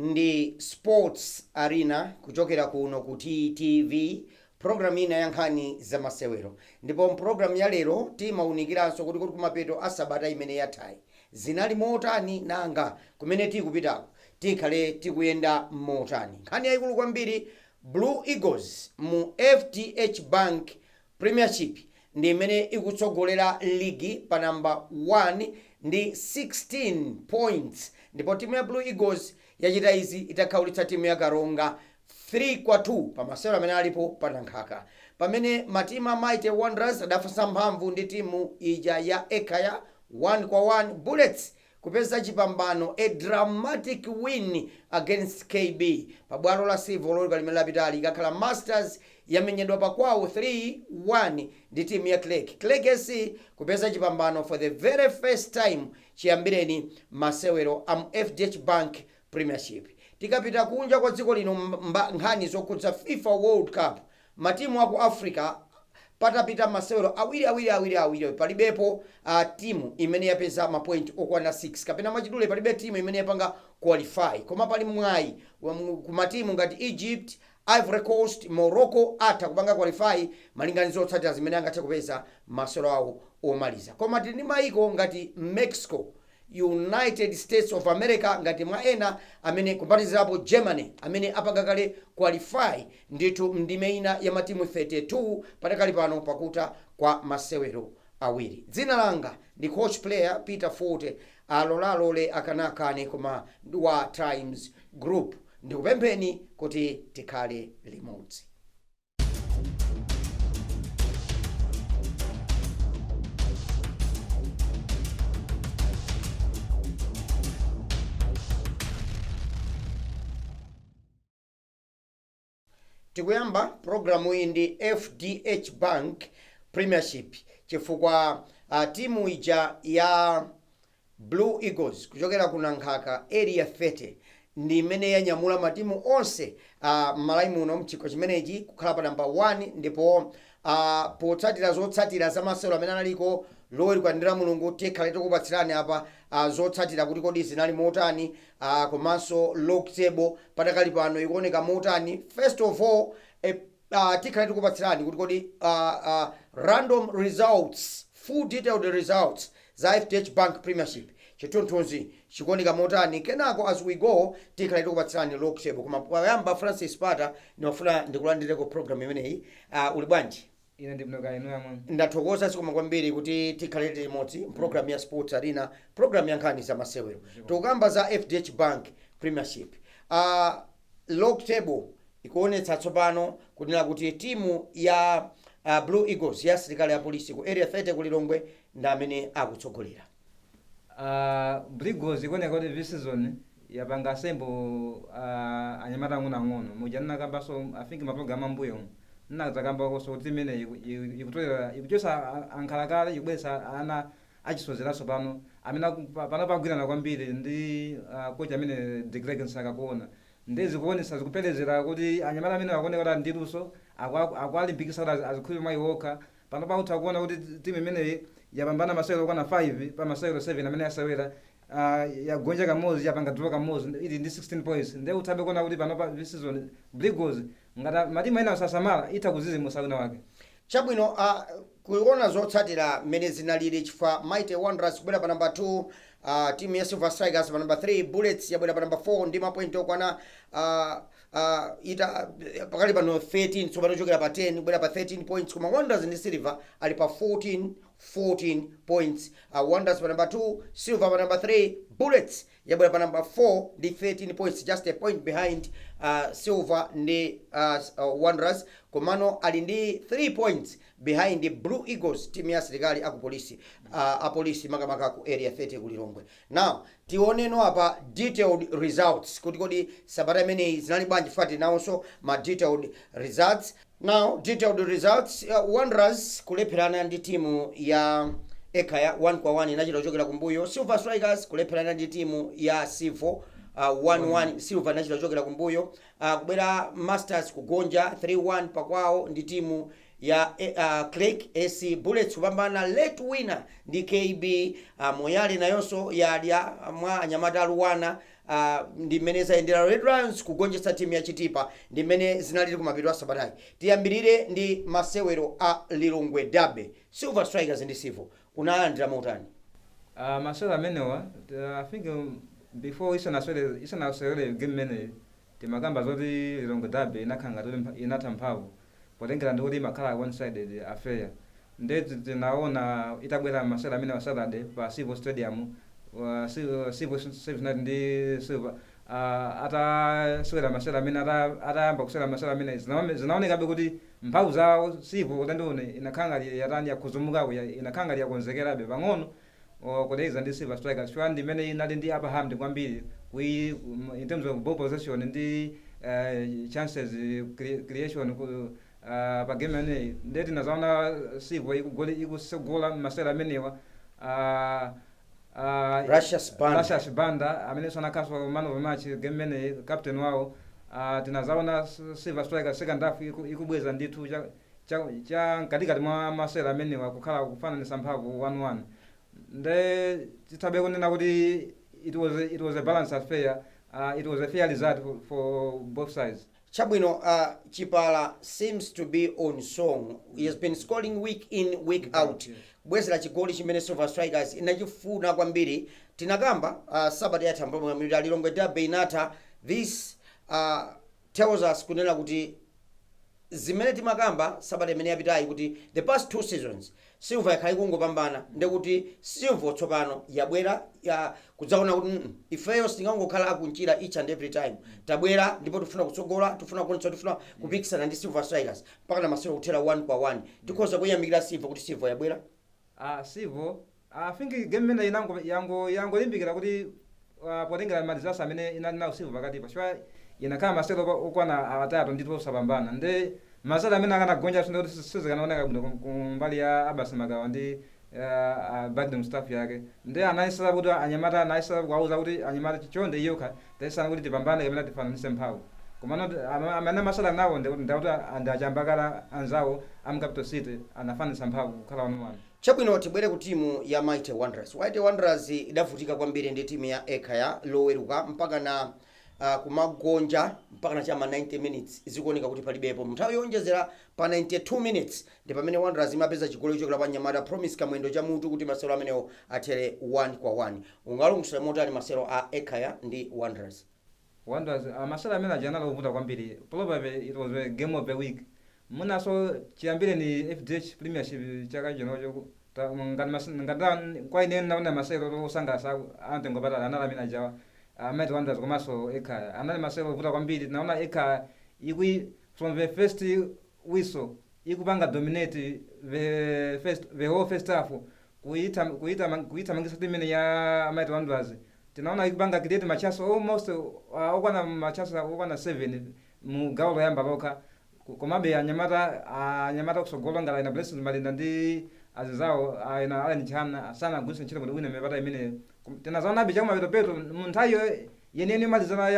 Ndi Sports Arena kuchokera kuno ku TTV, programu ina ya nkhani zamasewero. Ndipo mpulogalamu ya lero timawunikiranso kuti kumapeto a sabata imene yathayi zinali motani, nanga kumene tikupitako tikhale tikuyenda motani. Nkhani yayikulu kwambiri, Blue Eagles mu FDH Bank Premiership ndi imene ikutsogolera ligi pa namba 1 ndi 16 points, ndipo timu ya Blue Eagles yachita izi itakhaulitsa timu ya Karonga 3 kwa 2 pa masewero amene alipo pa Nankhaka, pamene matimu a Mighty Wanderers adafunsa mphamvu ndi timu ija ya Ekhaya 1 kwa 1, Bullets kupeza chipambano, a dramatic win against KB pa bwalo la Civil Lolemba limene lapitali. Ikakhala Masters yamenyedwa pakwawo 3-1 ndi timu ya Creck. Creck SC kupeza chipambano for the very first time chiyambireni masewero am FDH Bank Premiership. Tikapita kunja kwa dziko lino, nkhani zokhudza FIFA World Cup, matimu aku Africa patapita masewero awiri awiri awiri awiri, palibepo timu imene yapeza mapoint okwana 6, kapena mwachidule palibe timu imene yapanga qualify. Koma pali mwayi ku matimu ngati Egypt, Ivory Coast, Morocco atha kupanga qualify malinganizo otsatira zimene angathe kupeza masewero awo omaliza. Koma tili ndi mayiko ngati Mexico, United States of America ngati mwa ena amene, kupatizirapo Germany, amene apanga kale qualify ndithu mndime ina ya matimu 32 patakali pano pakuta kwa masewero awiri. Dzina langa ndi coach player Peter Forte, alolalole akanakane, koma wa Times Group. Ndikupempheni kuti tikhale limodzi. Tikuyamba programu iyi ndi FDH Bank Premiership chifukwa timu ija ya Blue Eagles kuchokera ku Nankhaka, Area 30, ndi imene yanyamula matimu onse m'Malawi muno mchikho chimenechi kukhala pa namba 1. Ndipo potsatira zotsatira za masewero amene analiko Loweruka ndi la Mulungu, tikhale tikupatsirani apa zotsatira kuti kodi zinali motani, komanso log table patakali pano ikuoneka motani. First of all, tikhale tikupatsirani kuti kodi random results, full detailed results za FDH Bank Premiership, chithunthunzi chikuoneka motani. Kenako as we go tikhale tikupatsirani log table. Koma poyamba, Francis Pata, ndimafuna ndikulandireko program imeneyi. Uli bwanji? Ine ndibwino, kaya inu yamwe? Ndathokoza, zikomo kwambiri kuti tikhale limodzi program ya Sports Arena, program ya nkhani za masewero. Tikukamba za FDH Bank Premiership. Log table ikuonetsa tsopano kunena kuti timu ya Blue Eagles ya asilikali ya polisi ku Area 30 ku Lilongwe ndi amene akutsogolera. Blue Eagles ikuoneka kuti this season yapanga assemble anyamata ang'onoang'ono. Muja ndinakambanso, I think mapulogalamu ambuyo ndinadzakambako kuti imene ikutolera, ikuchosa ankhalakale, ikubweretsa ana achisozeraso pano amene pano pagwirana kwambiri ndi coach amene De Klerk Nsakakuona. Ndi zikuonesa, zikupelezera kuti anyamata amene akuoneka kuti ali ndi luso, akuwalimbikitsa kuti azikhulupirira mwa iwo okha. Pano pakutha kuona kuti timu imeneyi yapambana masewero okwana 5 pa masewero 7 amene yasewera, yagonja kamodzi, yapanga draw kamodzi, ili ndi 16 points. Ndiye uthabe kuona kuti pano pa this season Blue Eagles, ngati matimu ena asasamala, itha kuzizimusa wina wake. Chabwino, kuona zotsatira mmene zinalili, chifukwa Mighty Wanderers kubwera pa namba 2, timu ya Silver Strikers pa namba 3, Bullets yabwera pa namba 4 ndi mapoint okwana ita pakali pano 13, tsopano kuchokera pa 10 kubwera pa 13 points. Koma Wanderers ndi Silver ali pa 14 14 points, Wanderers pa namba 2, Silver pa namba 3, Bullets yabwera pa namba 4 ndi 13 points, just a point behind Silver ndi Wanderers, komano ali ndi 3 points behind Blue Eagles, timu ya asilikali akupolisi, apolisi makamaka ku Area 30 ku Lilongwe. Now tioneno apa detailed results kuti kodi sabata imeneyi zinali bwanji. Fati nawonso ma detailed results. Now detailed results, Wanderers kulepherana ndi timu ya Ekhaya 1 kwa 1, inachita kuchokera kumbuyo. Silver Strikers kulepherana ndi timu ya Civo 1-1, Silver inachita kuchokera kumbuyo. Kubwera Masters kugonja 3-1 pakwawo ndi timu ya Creck AC. Bullets kupambana late winner ndi KB. Moyale nayonso yadya mwa anyamata aluwana. Ndi mmene zayendera Red Lions kugonjetsa timu ya Chitipa, ndi mmene zinalili kumapeto a sabatayi. Tiyambirire ndi masewero a Lilongwe Derby, Silver Strikers ndi Civo. Unalandira motani? Masewero amenewa, I think before isanasewere game imeneyi, timakamba zoti Lilongwe Derby inakhala ngati inatha mphamvu, potengera ndi kuti imakhala one sided affair. Nde tinaona itabwera masewero amenewa Saturday pa Civo Stadium, Civo Service United ndi Silver atasewera masewero amene atayamba kusewera masewero amene zinaonekabe kuti mphamvu zawo Civo ulendo uno inakhala ngati yatani, yakhuzumukako, inakhala ngati yakonzekerabe pang'ono kulekeza ndi Silver Strikers, chifukwa ndi imene inali ndi upper hand kwambiri in terms of ball possession ndi chances creation pa game imeneyi. Nde tinazaona Civo ikusogola masewero amenewa. Russias Banda. Russias Banda amene sanakhaso man of the match game imeneyi, captain wawo. Tinazaona Silver Strikers second half ikubweza ndithu cha mkatikati mwa masewero amenewa kukhala kufananisa mphamvu 1-1. Nde tithabe kunena kuti it was a balanced affair. It was a fair result for both sides. Chabwino, Chipala seems to be on song. He has been scoring week in, week out, kubwezera chigoli chimene Silver Strikers inachifuna kwambiri. Tinakamba sabata yatha mpomwe Lilongwe Derby inatha. This tells us kunena kuti zimene timakamba sabata imene yapitayi kuti the past two seasons Silver yakhala ikungopambana, ndekuti Silver tsopano yabwera ya kudzaona kuti ifeyo sitingangokhala akunchira each and every time. Tabwera ndipo tifuna kutsogola, tifuna kuonetsa, tifuna kupikisana ndi Silver Strikers mpaka na masewero kuthera 1 kwa 1. Tikhoza kuyamikira Silver kuti Silver yabwera. Civo, I think game imene inango yango yangolimbikira kuti potengera ma results amene inali nawo Civo pakatipa, chifukwa inakhala masewero okwana atatu ndithu osapambana. Nde masewero amene akanagonja kuti sizikanaoneka bwino kumbali ya Abas Magawa ndi backroom staff yake. Nde anayesera kuti anyamata, anayesera kuwauza kuti anyamata, chonde iyokha tayesana kuti tipambane kapena tifananise mphamvu. Komano amene amasala nawo ndakuti ndi achambakala anzawo am Capital City anafananisa mphamvu kukhala 1-1. Chabwino, tibwere ku timu ya Mighty Wanderers. Mighty Wanderers idavutika kwambiri ndi timu ya Ekhaya loweruka, mpaka na kumagonja mpaka na chama 90 minutes, zikuoneka kuti palibepo. Nthawi yonjezera pa 92 minutes ndi pamene Wanderers imapeza chigoli chochokera pa nyamata Promise Kamwendo chamutu kuti masewero amenewo athere 1 kwa 1. Ungalongosola motani masewero a Ekhaya ndi Wanderers? Wanderers, masewero amene aja anali ovuta kwambiri. Probably it was a game of the week munaso chiyambire ni FDH Premiership chaka chinocho. Ngati kwa ine naona masewero osangalatsa amtengo patali anali amene ajawa, Mighty Wanderers komanso Ekhaya. Anali masewero ovuta kwambiri. Tinaona Ekhaya ikui from the first whistle ikupanga dominate the whole first half, kuithamangisa timu imene ya Mighty Wanderers. Tinaona ikupanga create ma chance almost okwana ma chance okwana 7 mu gawo loyamba lokha. Komabe anyamata kusogolo ngala ina Blessings Malinda ndi azinzawo aina Allen Chana sanagwiritse ntchito kuti wina mipata imeneyo. Tinazaonabe chakumapeto mu nthawi yeniyeni yomalizana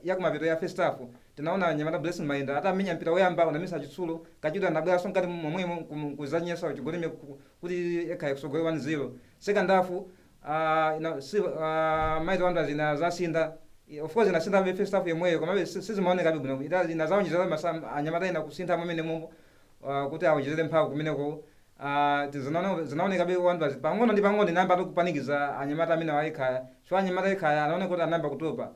ya kumapeto ya first half, tinaona anyamata Blessings Malinda atamenya mpira woyamba unamisa chitsulo, kachidwa anabweranso mkati momwemo kuzanyesa chigoli kuti Ekhaya kusogolo 1-0. Second half Mighty Wanderers ina zasinda. Of course inasinda first half yomweyo, komabe sizimaonekabe bwino. Inazawonjezera masa anyamata ina kusintha pamene momwe kuti awonjezere mphamvu kumeneko. Zinaonekabe Wanderers pang'ono ndi pang'ono inayamba kupanikiza anyamata amene wa Ekhaya, so anyamata Ekhaya anaoneka kuti anayamba kutopa.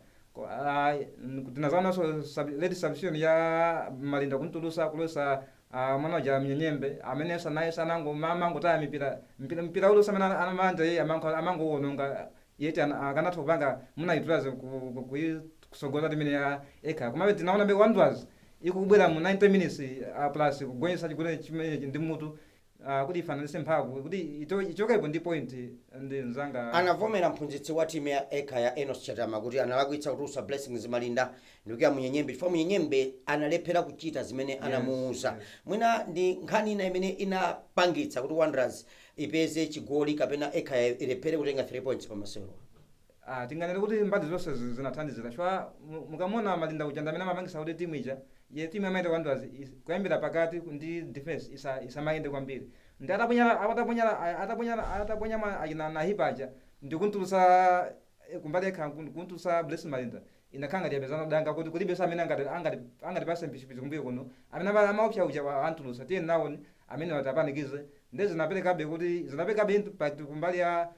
Tinazaonanso late substitution ya Malinda kuntulusa kulosa mwana uja Mnyenyembe amene sanaye sanango mangotaya mipira, mpira ulosa amene anamanja iye amangowononga yeti akanatha kupanga munaitulaze kusogoza timene ya Ekhaya. Komabe tinaona be Wanderers ikubwera mu 90 minutes plus kugonjetsa chigoli chimene ndi mutu kuti ifananise mphamvu kuti ichokepo ndi point ndi mzanga. Anavomera mphunzitsi wa timu ya Ekhaya Enos Chatama kuti analakwitsa kutulutsa Blessings Malinda ndikuya Munyenyembe, chifukwa Munyenyembe analephera kuchita zimene anamuwuza. Mwina ndi nkhani ina imene inapangitsa kuti Wanderers ipeze chigoli kapena Ekhaya ilephere kutenga 3 points pamasewero. Tinganene kuti mbali zonse zinathandizira, chifukwa mukamona Malinda kuja ndamene amapangisa kuti timu ija ye timu ya Mighty Wanderers kuyambira pakati ndi defense isamayende kwambiri. Ndi ataponya achina Nahipa aja ndikuntulusa. kumbali yekha kuntusa Blessing Malinda inakhanga ndiyapezana danga kuti kulibe amene angati pase mpichipichi kumbuyo kuno amene amaopsa uja antulusa tiye nawo amene watapanikize nde zinaperekabe kuti zinaperekabe impact kumbali ya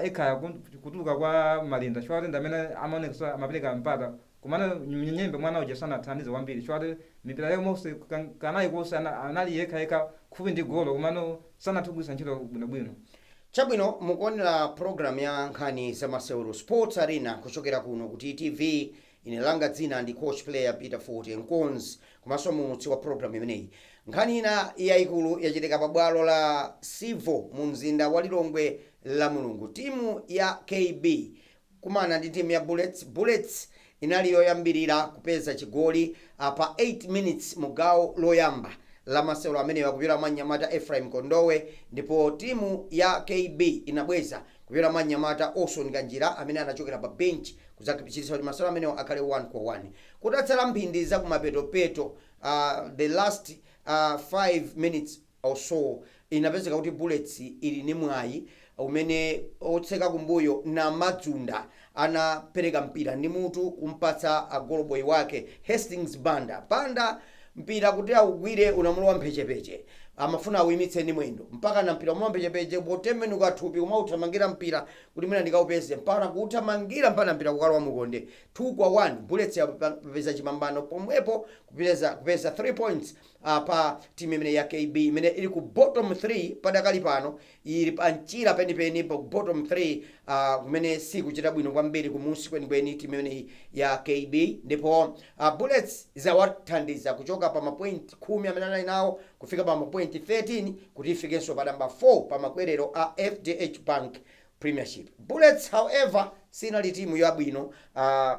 ekhaya kutuluka kwa Malinda chifukwa kuti amene amaonekesa amapereka mpata kumana nyembe mwana uja sanathandize kwambiri chifukwa kuti mipira yomwe kanayi konse anali yekha yekha kufupi ndi golo kumano sanathe kugwiritsa ntchito bwinobwino. Chabwino, mukuonera program ya nkhani za masewero, Sports Arena, kuchokera kuno ku TTV. Ine langa dzina ndi coach player Peter Forte Nkons, komanso muulutsi wa program imeneyi. Nkhani ina yayikulu yachitika pa bwalo la Civo mu mzinda wa Lilongwe la Mulungu. Timu ya KB kumana ndi timu ya Bullets. Bullets inali yoyambirira kupeza chigoli pa 8 minutes mu gawo loyamba la masewero amenewa kupita mwa mnyamata Ephraim Kondowe, ndipo timu ya KB inabweza kupita mwa mnyamata Olson Kanjira amene anachokera pa bench kudzachititsa kuti masewero amenewa akhale 1 kwa 1. Kutatsala mphindi za kumapetopeto, the last 5 minutes or so, inapezeka kuti Bullets ili ni mwayi umene otseka kumbuyo na Madzunda anapereka mpira ndi mutu kumpatsa agolboy wake Hastings Banda. Banda mpira kuti awugwire unamulowa mphechepeche, amafuna awuyimitse ndi mwendo, mpaka na mpira umawa mphechepeche potembenuka thupi kumauthamangira mpira kuti mwina ndikaupeze, mpaka kuuthamangira mpaka mpira kukalowa mukonde. 2 kwa 1, Bullets yapeza chipambano pomwepo kupeza 3 points pa timu imene ya KB imene ili ku bottom 3 padakali pano, ili pa mchira penipeni pa bottom 3, kumene sikuchita bwino kwambiri, kumusi kwenikweni timu imeneyi ya KB. Ndipo Bullets zawathandiza kuchoka pa mapoint 10 amene anali nawo kufika pa mapoint 13 kuti ifikenso pa namba 4 pa makwerero a FDH Bank Premiership. Bullets, however, sinali timu yabwino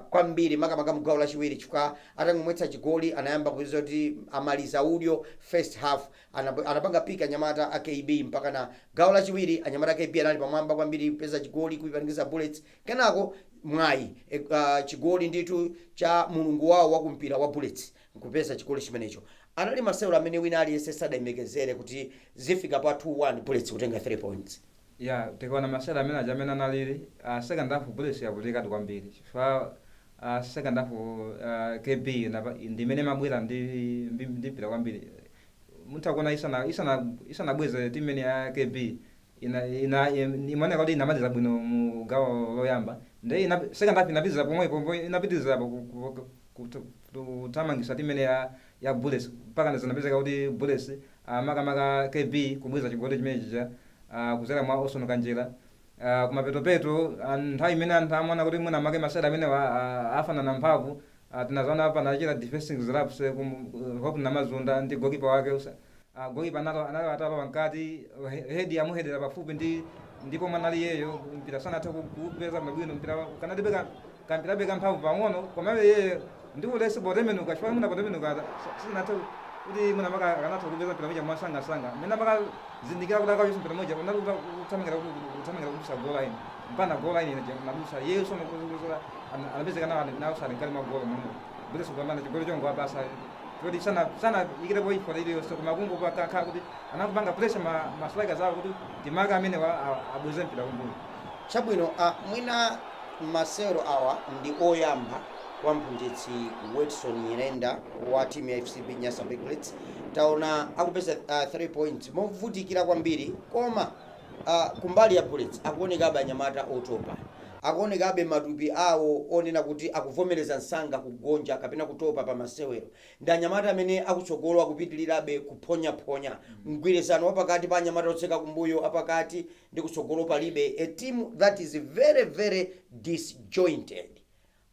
kwambiri, makamaka mugawo lachiwiri, chifukwa atangomwetsa chigoli anayamba kupeza kuti amaliza udyo first half. Anapanga pika anyamata a KB mpaka na gawo lachiwiri anyamata a KB anali pamwamba kwambiri kupeza chigoli kuipanikiza Bullets. Kenako mwayi chigoli ndithu cha mulungu wawo wakumpira wa Bullets nkupeza chigoli chimenecho. Anali masewero amene wina aliyense sadayembekezere kuti zifika pa 2-1, Bullets kutenga 3 points. Ya, tikaona masewero amene aja amene analili, second half Bullets yavutikatu kwambiri chifukwa second half KB ndimene mabwera ndi mpira kwambiri. Mutha isana isana isanabweze timu imene ya KB ina ina imaoneka kuti inamaliza bwino mu gawo loyamba, nde second half inapitiriza pomwepo, inapitiriza kuthamangisa timu imene ya Bullets mpaka zinapezeka kuti Bullets, makamaka KB, kubweza chigoli chimene chija kuzera mwa Olson Kanjira. Kumapetopeto, nthawi imene anthu amaona kuti mwina make masewera amene afanana mphamvu, tinazaona panachita defensive lapse Hope Namazunda ndi goalkeeper wake. Goalkeeper analo atalowa mkati, head amuhedera pafupi ndi ndipo mwanali yeyo mpira sanathe kupeza bwino mpira, kanatibeka kampirabe kamphamvu pang'ono, komabe yeye ndi ulesi potembenuka, chifukwa mwina potembenuka sinathe kuti mwina maka akanatha kupeza mpira muja mwasangasanga mmene amakazindikira kuti akawisa mpira muja unali kuthamangira kudusa goal line mpana goal line ine nadusa yeyo sono anapezeka nawo nawo sali mkati mwa golo momwe. Bullets kupambana chigoli chongo abasa kuti sana sana ikirepo effort iliyonse, koma kungopakakhala kuti anakupanga pressure ma strikers awo kuti timaka amene abweze mpira kumbuyo. Chabwino, mwina masewero awa ndi oyamba kwa mphunzitsi Watson Nyirenda wa timu ya FCB Nyasa Big Bullets. Taona akupeza 3 points movutikira kwambiri, koma kumbali ya Bullets akuonekabe anyamata otopa, akuonekabe matupi awo onena kuti akuvomereza msanga kugonja kapena kutopa pa masewero, ndi anyamata amene akutsogolo akupitirirabe kuphonyaphonya. Mgwirizano wapakati pa anyamata otseka kumbuyo, apakati ndi kutsogolo palibe. A team that is very very disjointed.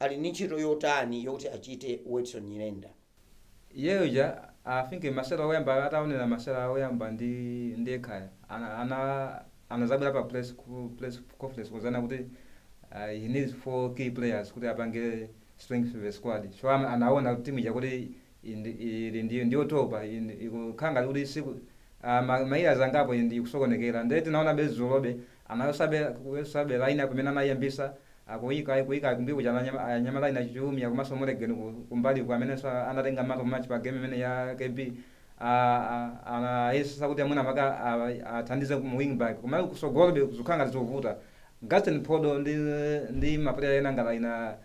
Ali ndi ntchito yotani yokuti achite Watson Nyirenda? Iyeyo ja, I think masewera oyamba, ataonera masewera oyamba ndi ekhaya, ana anazabwera pa press conference kuzana kuti he needs four key players kuti apange strength of the squad. So anaona kuti timu ija kuti ili ndiyotopa, ikukhala ngati kuti siku maila zangapo ndi kusokonekera. Ndiye tinaona bezulobe anayosabe kuyosabe line up imene anayiyambisa akuyika kuyika kumbuyo kuja anyamata ina chiumia komanso Molegeni kumbali ku amene anatenga man of match pa game imene ya KB, anayesesa kuti amwene amaka athandize mu wing back, koma kusogolo kuzikhala ngati zovuta. Gaston Podo ndi maplayer ena ngati ina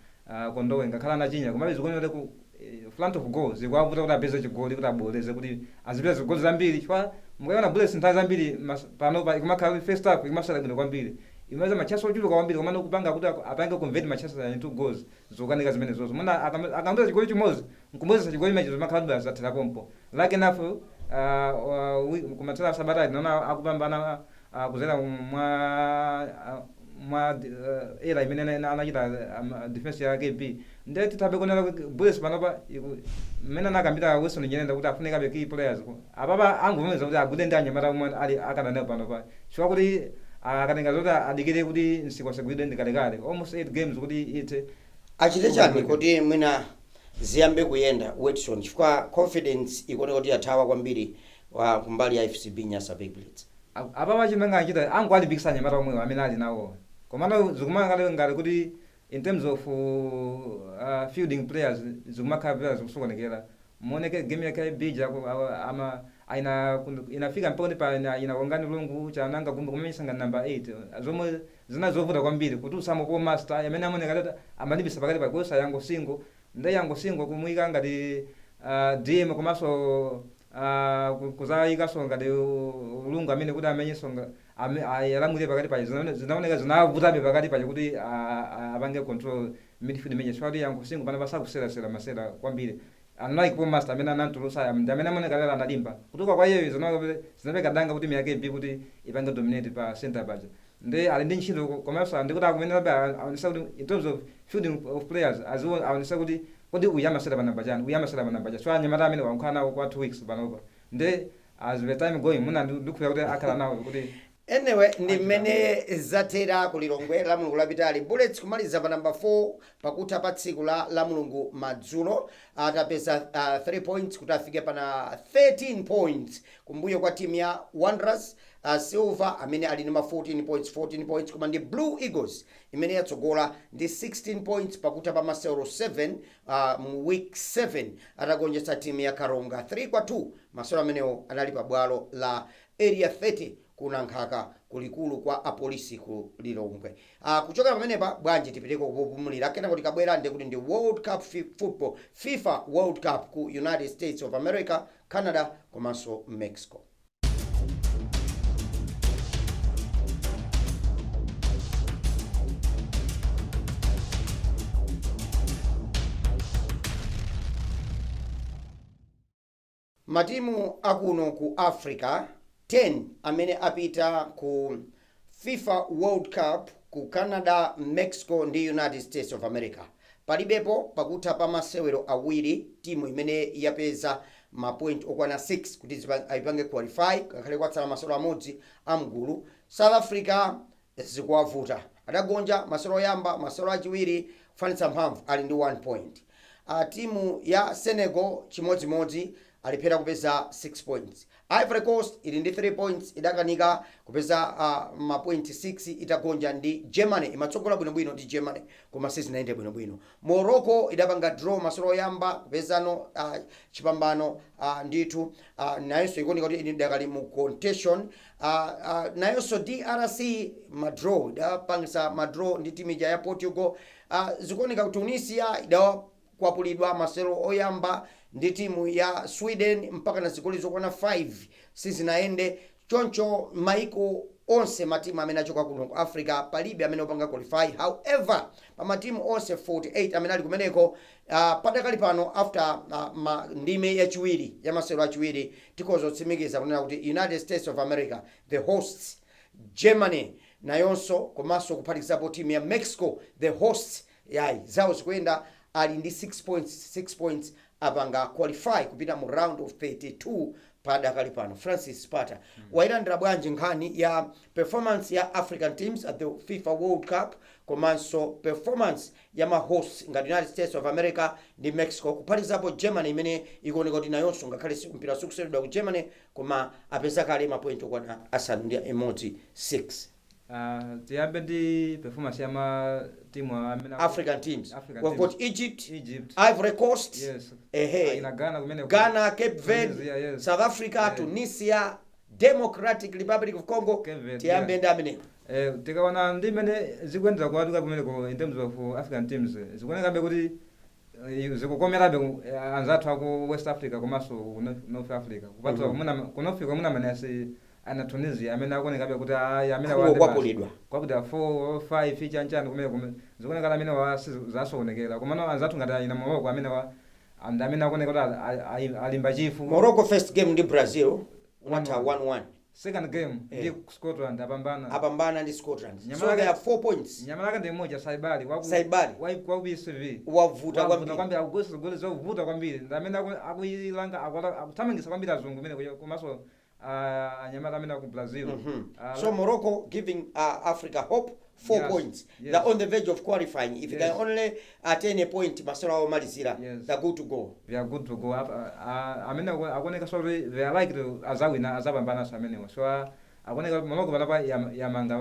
Kondowe, ngakhala anachinya, komabe zikuoneka kuti ku front of goal zikuwavuta kuti apeze chigoli, kuti aboleze, kuti azipeza zigoli zambiri, chifukwa mukaona Bullets nthawi zambiri panopa ikumakhala first half ikumasala bwino kwambiri, imaweza machance ochuluka kwambiri, komano kupanga kuti apange convert machance into goals zokanika zimenezozo. Muna akambuza chigoli chimodzi nkumwezesa chigoli imechi, zimakhala kuti zathera pompo. Lucky enough, kumathera sabata tinaona akupambana kuzera mwa era imene anachita defense ya KB. Ndiye tithabe kuonera kuti Bullets panopa mmene anakambira Wilson Nyirenda kuti afunikabe key players, apapa anguvomeza kuti agule ndi anyamata omwe ali akadanayo panopa, chifukwa kuti akatenga zoti adikire kuti msiku asegulidwe ndi kalekale, almost 8 games kuti ithe. Achite chani kuti mwina ziyambe kuyenda, Watson? Chifukwa confidence ikuoneka kuti yathawa kwambiri wa kumbali ya FCB Nyasa Big Bullets. Apapa chimene angachita, angoalimbikisa anyamata omwewo amene ali nawo, komano zikumakhala ngati kuti in terms of fielding players zikumakhala players zikusokonekera. Muoneke game yake bija ama aina inafika mpaka pa ina wongani lungu chananga kumbe kumenyesa number 8, zomwe zina zovuta kwambiri kuti usamo po master amene amoneka kuti amalimbisa pakati pa kosa yango singo nde yango singo kumuyika ngati DM, komanso kuzayikaso ngati ulungu amene kuti amenyeso alamulire pakati paja, zinaoneka zinavutabe pakati paja kuti apange control midfield imene, chifukwa kuti yango singo pana pasakuserasera masera kwambiri, unlike Paul Master amene anantulusa, ndi amene amaoneka lero analimba kutuka kwa iyeyo. Zinapeka danga kuti miyake B kuti ipange dominate pa center paja, ndi ali ndi ntchito, komanso ndikuti akumenerabe aonesa kuti in terms of fielding of players aziwo aonesa kuti kodi uyu amasera pa namba chani, uyu amasera pa namba chani. So anyamata amene wankhala nawo kwa 2 weeks panopa, ndi as the time going muna ndikukhulupirira kuti akhala nawo kuti. Anyway, ndi mmene zathera ku Lilongwe la Mulungu lapitali, Bullets kumaliza pa namba 4 pakutha pa tsiku la Mulungu madzulo, atapeza 3 points kuti afike pana 13 points, kumbuyo kwa timu ya Wanderers, Silver amene ali ndi ma 14 points, 14 points, koma ndi Blue Eagles imene yatsogola ndi 16 points pakutha pa masewero 7, mu week 7, atagonjetsa timu ya Karonga 3 kwa 2. Masewero amenewo anali pa bwalo la Area 30 kuna Nkhaka, kulikulu kwa apolisi ku Lilongwe. Kuchokera pamenepa, bwanji tipiteko kupumulira, kenako tikabwera ndikuti ndi World Cup football, FIFA World Cup ku United States of America, Canada komanso Mexico. Matimu akuno ku Africa 10 amene apita ku FIFA World Cup ku Canada, Mexico ndi United States of America, palibepo pakutha pa masewero awiri timu imene yapeza mapoint okwana 6 kuti ayipange qualify, ngakhale kwatsala masewero amodzi amgulu. South Africa zikuwavuta, adagonja masewero oyamba, masewero achiwiri kufanitsa mphamvu, ali ndi 1 point. Timu ya Senegal chimodzimodzi, alephera kupeza 6 points. Ivory Coast ili ndi 3 points, idakanika kupeza mapoint 6 itagonja ndi Germany. Imatsogola bwinobwino ndi Germany koma sizinayende bwinobwino. Morocco idapanga draw masewero oyamba, kupezano chipambano ndithu, nayonso ikuoneka kuti idakali mu contention. Nayonso DRC madraw, idapangisa madraw ndi timu ija ya Portugal. Zikuoneka kuti Tunisia idakwapulidwa masewero oyamba ndi timu ya Sweden mpaka na zigoli zokwana 5, sizinayende. Choncho maiko onse, matimu amene achoka kuno ku Africa, palibe amene opanga qualify. However, pa matimu onse 48 amene ali kumeneko, padakali pano after ndime yachiwiri ya masewero achiwiri, tikhoza kutsimikiza kunena kuti United States of America, the hosts, Germany nayonso, komanso kuphatikizapo timu ya Mexico, the hosts, yayi, zawo zikuyenda, ali ndi 6 points, 6 points, apanga qualify kupita mu round of 32 padakali pano. Francis Spata, wayilandira bwanji nkhani ya performance ya African teams at the FIFA World Cup, komanso performance ya ma hosts ngati United States of America ndi Mexico, kuphatikizapo Germany imene ikuoneka kuti nayonso ngakhale mpira sikuseredwa ku Germany, koma apeza kale mapoint okwana 6 6? Tiyambe ndi performance ya matimu amene African teams. African We've teams. got Egypt, Egypt, Ivory Coast, yes, ehe, ina Ghana kumene, Ghana, Cape Verde, Tunisia, yes. South Africa, Yeah. Tunisia, Democratic Republic of Congo. Cape Verde, Tiyambe yeah. ndi amene. Tikaona ndi imene zikuyendera kuwatuka kumeneko in terms of African teams, zikuonekabe kuti zikukomerabe anzathu aku West Africa komanso ku North Africa, kupatula ku North Africa muna manasi ana Tunisia amene akuonekabe kuti ayi, amene Akungokwapulidwa. Kwakuti 4 5 chanchani kumene zikuoneka amene wa zasoonekera, komano anzathu ngati ayina Morocco amene wa and amene akuoneka kuti alimba chifu. Morocco first game ndi Brazil watha 1-1. 1-1. Second game ndi Scotland apambana. Apambana ndi Scotland, so Nyamala they are 4 points. Nyamala ndi mmoja, Saibali waku Saibali. wa PSV. Wavuta Wavuta kwambiri. Kwambiri, akugwetsa zigoli zovuta kwambiri, ndi amene akuyilanga, akuthamangitsa kwambiri azungu kumene komanso anyamata amene aku Brazil. So Morocco giving Africa hope, 4 points. They're on the verge of qualifying. If you can only attain a point masewera omalizira, they're good to go. They are good to go up. Amene akuoneka so kuti they are likely azawina, azapambananso amenewo, so akuoneka Morocco panapa yamanga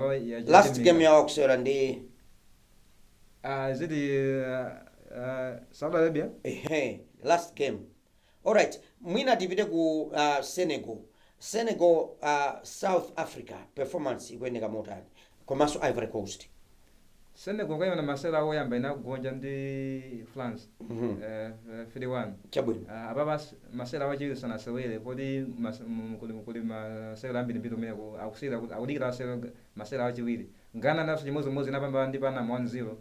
Last game yawo akusewera ndi ziti Saudi Arabia. Ehe, last game. Alright, mwina tipite ku Senegal. Senegal, South Africa performance ikuyeneka motani, komanso Ivory Coast? Senegal kayona masewera oyamba inakugonja ndi France 3-1. Chabwino. Apapa masewera wachiwiri sanasewere poti kuli masewera ambirimbiri kumeneko, akusiyira akudikira masewera wachiwiri. Ghana naso chimodzimodzi, inapambana ndi Panama 1-0.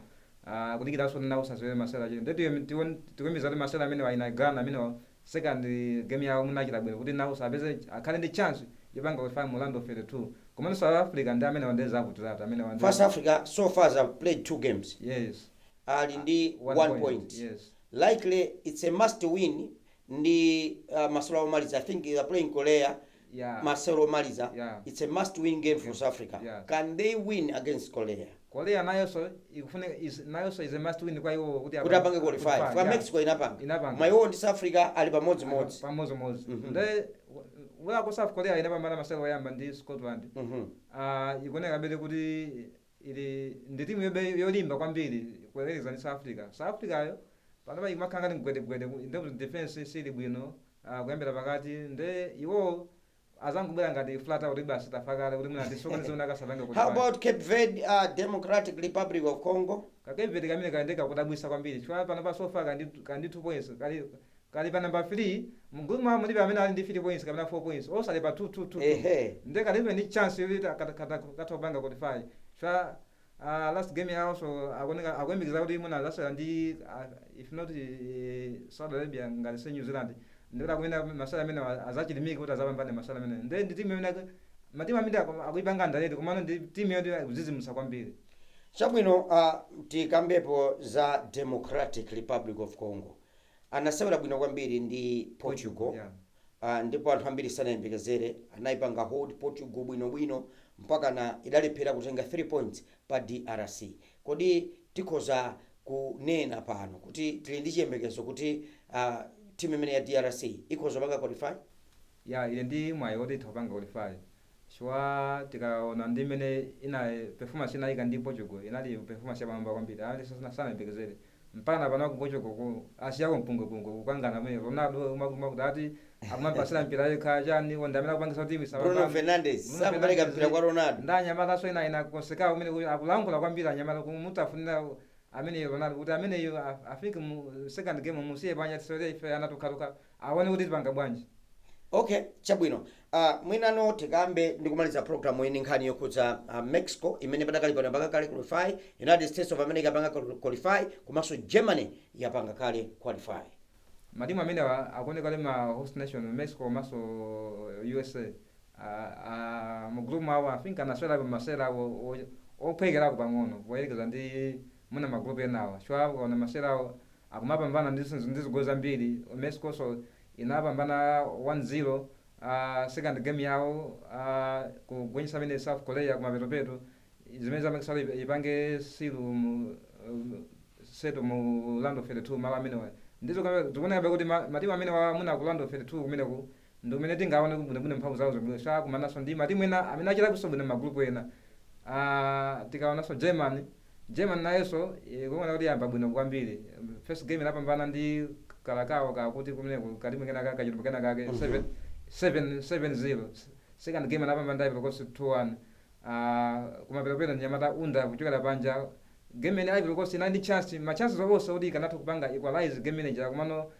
Akudikiranso nawo sasewere masewera achiwiri. Nde tikuyembekeza kuti masewera amene aina Ghana amene second game yawo munachita bwino kuti nawo sapeze akhale ndi chance yopanga qualify mu round of 32. Komano South Africa ndi amene wandeza akutiratu amene wande. South Africa so far have played two games. Ali ndi 1 point. Likely it's a must win ndi masewera omaliza. I think they are playing Korea. Masewera omaliza. It's a must win game for South Africa. Can they win against Korea? Korea nayonso ikufunika nayonso is a must win kwa iwo kuti Kuti apange qualify kwa Mexico inapanga. Inapanga. Ma iwo ndi South Africa ali pamodzimodzi. Pamodzimodzi. Nde wala ku South Korea inapambana masewera oyamba ndi Scotland. Ikuoneka bele kuti ili ndi timu yobe yolimba kwambiri kuyerekeza ndi South Africa. South Africa yo panopa ikumakhala ngati mgwedegwede in defense, sili bwino kuyambira pakati. Nde iwo azangubwera ngati flat out basi, tafakale kuti mwina tisokoneze kasapange. How about Cape Verde, Democratic Republic of Congo? Ka Cape Verde kamene kayendeka kudabwisa kwambiri chifukwa panopa so far kandi 2 points, kali pa number 3 mgulu mwa mulibe amene ali ndi 3 points kapena 4 points, osali pa 2 2 2. Nde kalibe ndi chance yoti katopanga qualify chifukwa last game yawo, so akuoneka akuyembekeza kuti mwina azasewera ndi if not Saudi Arabia, ngati se New Zealand, ndikuti akumene masewera amene azachilimike kuti azapambane masewera amene. Nde ndi timu imene matimu amene akuipanga ndaleti, komano ndi timu yoti ikuzizimusa kwambiri. Chabwino, tikambepo za Democratic Republic of Congo. Anasewera bwino kwambiri ndi Portugal. Ndipo anthu ambiri sanayembekezere, anayipanga hold Portugal bwinobwino mpaka na idalephera kutenga 3 points pa DRC. Kodi tikhoza kunena pano kuti tili ndi chiyembekezo kuti timu imene ya DRC ikhoza panga qualify? Ya, ili ndi mwayi woti itha kupanga qualify chifukwa tikaona ndi imene ina performance inayika ndi Portugal, inali performance yapamwamba kwambiri, ali sanayembekezere mpaka pano ku Portugal ku asiyako mpungwepungwe kukangana amene Ronaldo umakuti ati akumapasira mpira yekha chani, ndi amene akupangisa timu Bruno isapambane. Fernandes Bruno sakupereka Fernandes, mpira kwa Ronaldo. Ndi anyamata ena ina konsekawo kumene kuti akulankhula kwambiri anyamata kumutafunira amene Ronaldo kuti ameneyo afike mu second game, musiye panja, tisewere ife ana tokhatokha, aone kuti tipanga bwanji. Okay, chabwino. Mwinano tikambe ndi kumaliza programu iyi nkhani yokhudza Mexico imene padakali pano yapanga kale qualify, United States of America yapanga qualify, komanso Germany yapanga kale qualify. Matimu amene akuoneka ali ma host nation, Mexico komanso USA, mu group mwawo I think anasewera masewera ophwekerako pang'ono poyerekeza ndi muna magroup enawa, chifukwa akaona masewera awo akumapambana ndi zigoli zambiri. Mexico so inapambana 1-0 second game yawo, kugonjetsa amene South Korea kumapetopeto, zimene zamekisa kuti ipange silu mu seto mu round of 32 malo amenewa. Ndizo zikuoneka kuti matimu amene muna ku round of 32 kumeneku ndi kumene tingaone bwinobwino mphamvu zawo zomwe sakumananso ndi matimu ena amene achitakunso bwino magrupu ena. Tikaonanso Germany, Germany nayonso ikuona kuti yamba bwino kwambiri. First game inapambana ndi Kalakawo kakuti kumeneko katimu kena kake kachilumbu kena kake 7 7 7-0. Second game anapambana ndi Ivory Coast 2-1. Kumapetapeta nyamata unda kuchokera panja. Game imene Ivory Coast inali ndi chance, ma chances onse kuti ikanatha kupanga equalize game imeneja, komano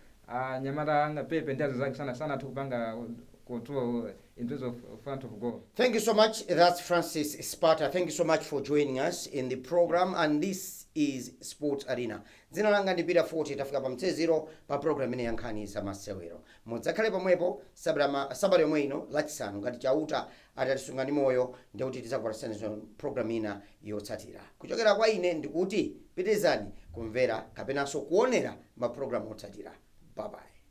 nyamata anga Pepe ndi azake sana sanathe kupanga control in terms of front of goal. Thank you so much. That's Francis Sparta. Thank you so much for joining us in the program. And this is Sports Arena. Dzina langa ndi Peter 40. Tafika pa mtsezero pa program ine ya nkhani za masewero. Mudzakhale pomwepo sabata yomwe ino Lachisanu, ngati Chauta atatisunga ndi moyo, ndikuti tidzakupatsani program ina yotsatira. Kuchokera kwa ine ndikuti pitirizani kumvera kapenanso kuonera ma program otsatira. Bye bye.